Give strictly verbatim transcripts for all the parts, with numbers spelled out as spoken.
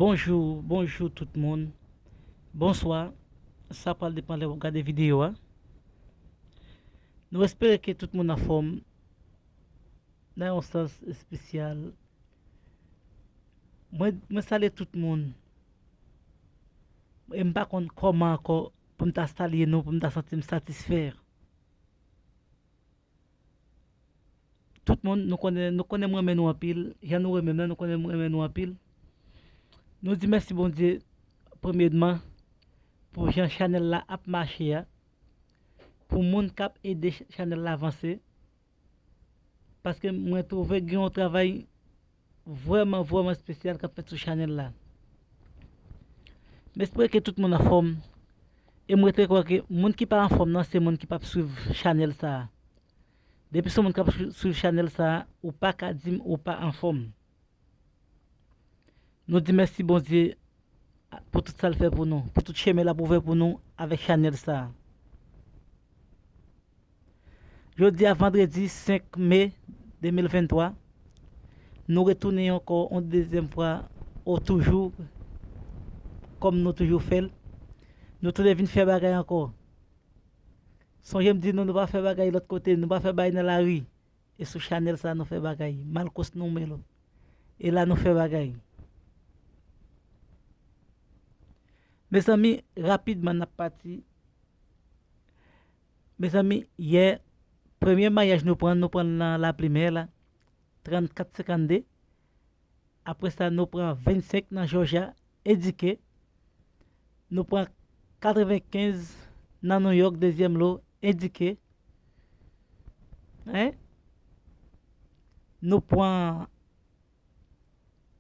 Bonjou, bonjou tout moun. Bonswa. Sa pral depann lè w ap gade videyo a. Nou espere ke tout moun anfòm. Nan yon sans espesyal, mwen, mwen salye tout moun. E m pa konn kòman ankò pou m ta salye nou, pou m ta santi m satisfè. Tout moun, nou konnen, nou konnen m renmen nou anpil. Jan nou renmen m nan, nou konnen m renmen nou anpil. Nou di mèsi Bondye, premyèman, pou jan chanèl la ap mache a, pou moun k ap ede ch-, chanèl la vanse. Paske mwen twouve gen yon travay vrèman, vrèman espesyal k ap fèt sou chanèl la. M espere ke tout moun anfòm. E m rete kwè ke moun ki pa anfòm nan, se moun ki p ap swiv chanèl sa a. Depi se moun k ap swi-, swiv chanèl sa a, ou pa ka di m ou pa anfòm. Nou di mèsi Bondye pou tout sa l fè pou nou, pou tout chemen l ap ouvè pou nou avèk chanèl sa a. Jodi a vandredi senk me de mil venntwa, nou retounen ankò yon dezyèm fwa, o toujou, kòm nou toujou fè l. Nou tounen vin fè bagay ankò. Sonje m di nou, nou pa fè bagay lòt kote, nou pa fè bagay nan lari. E sou chanèl sa nou fè bagay. Malkous nou menm. E la nou fè bagay. Mezanmi, rapidman n ap pati. Mezanmi, yè, premye maryaj nou pran, nou pran l nan Laplimè la, trannkat senkannde. Apre sa, nou pran vennsenk nan Jòjya, edike. Nou pran katrevenkenz nan Nouyòk, dezyèm lo, edike. Hein? Nou pran,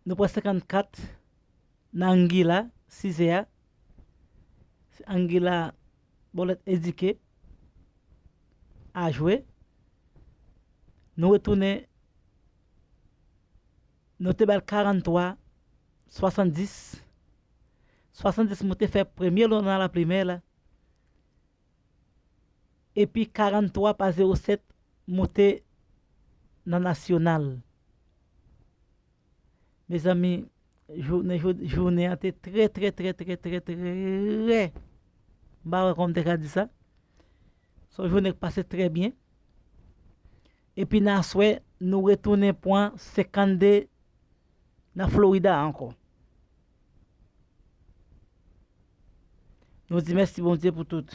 nou pran senkannkat nan Angila, sizè a. Angila, bòlèt edike, a jwe. Nou retounen, nou te ba l karannntwa, swasanndis. Swasanndis moute fè premye lo nan Laplimè la. Epi karannntwa pa zewo sèt moute nan Nasyonal. Mezanmi, jounen, jou-, jounen an te trè, trè, trè, trè, trè, trè, m pa wè kòman m te ka di sa. Se yon jounen k pase trè byen. Epi nan aswè, nou retounen pran senkannde nan Florida ankò. Nou di mèsi Bondye pou tout.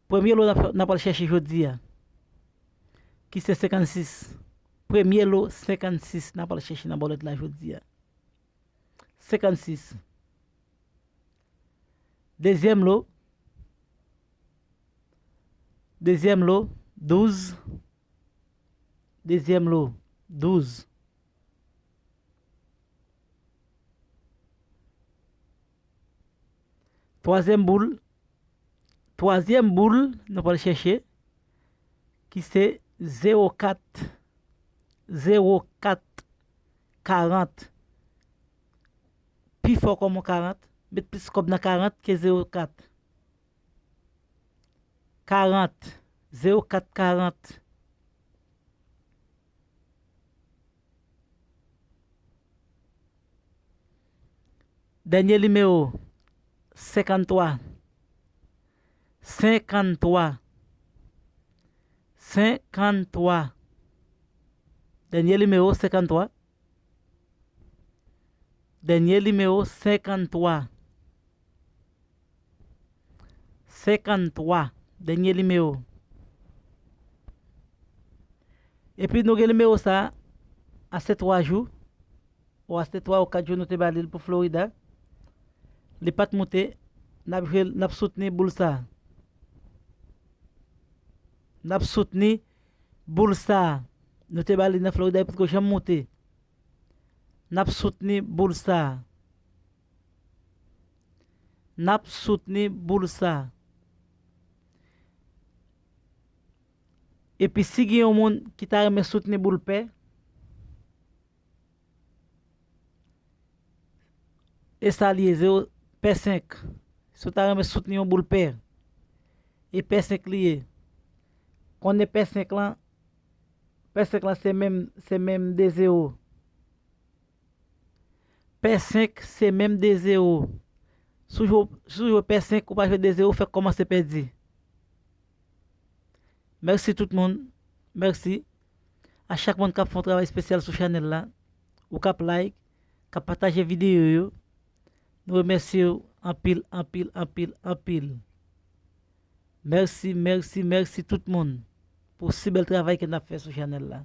Premye lo n ap, n ap al chèche jodi a, ki se senkannsis. Premye lo, senkannsis, n ap al chèche nan bòlèt la jodi a. Senkannsis. Dezyèm lo, dezyèm lo, douz. Dezyèm lo, douz. Twazyèm boul, twazyèm boul, nou pral chèche, ki se zewo kat, zewo kat, karant. Pi fò kòm yon karant, met plis kòb nan karant ke zewo kat. Karant, zewo kat karant. Dènye nimewo, senkanntwa. Senkanntwa. Senkanntwa. Dènye nimewo, senkanntwa. Dènye nimewo, senkanntwa. Senkanntwa, dènye nimewo. Epi nou gen nimewo sa a, se twa jou, ou se twa ou kat jou nou te ba li l pou Florida. Li pa t moute, n ap jwe, n ap soutni boul sa a. N ap soutni boul sa a. Nou te ba li nan Florida, li potko janm moute. N ap soutni boul sa a. N ap soutni boul sa a. Epi si gen yon moun ki ta renmen soutni boul pè, e sa li ye, zewo, pè senk. Si w ta renmen soutni yon boul pè, e pè senk li ye. Konnen pè senk lan, pè senk lan se menm, se menm de zewo. Pè senk se menm de zewo. Si w jwe, si w jwe pè senk, ou pa jwe de zewo, fèk kòmanse pèdi. Mèsi tout moun. Mèsi a chak moun k ap fè yon travay espesyal sou chanèl la. Ou k ap like, k ap pataje videyo yo. Nou remèsye w anpil, anpil, anpil, anpil. Mèsi, mèsi, mèsi tout moun pou si bèl travay ke n ap fè sou chanèl la.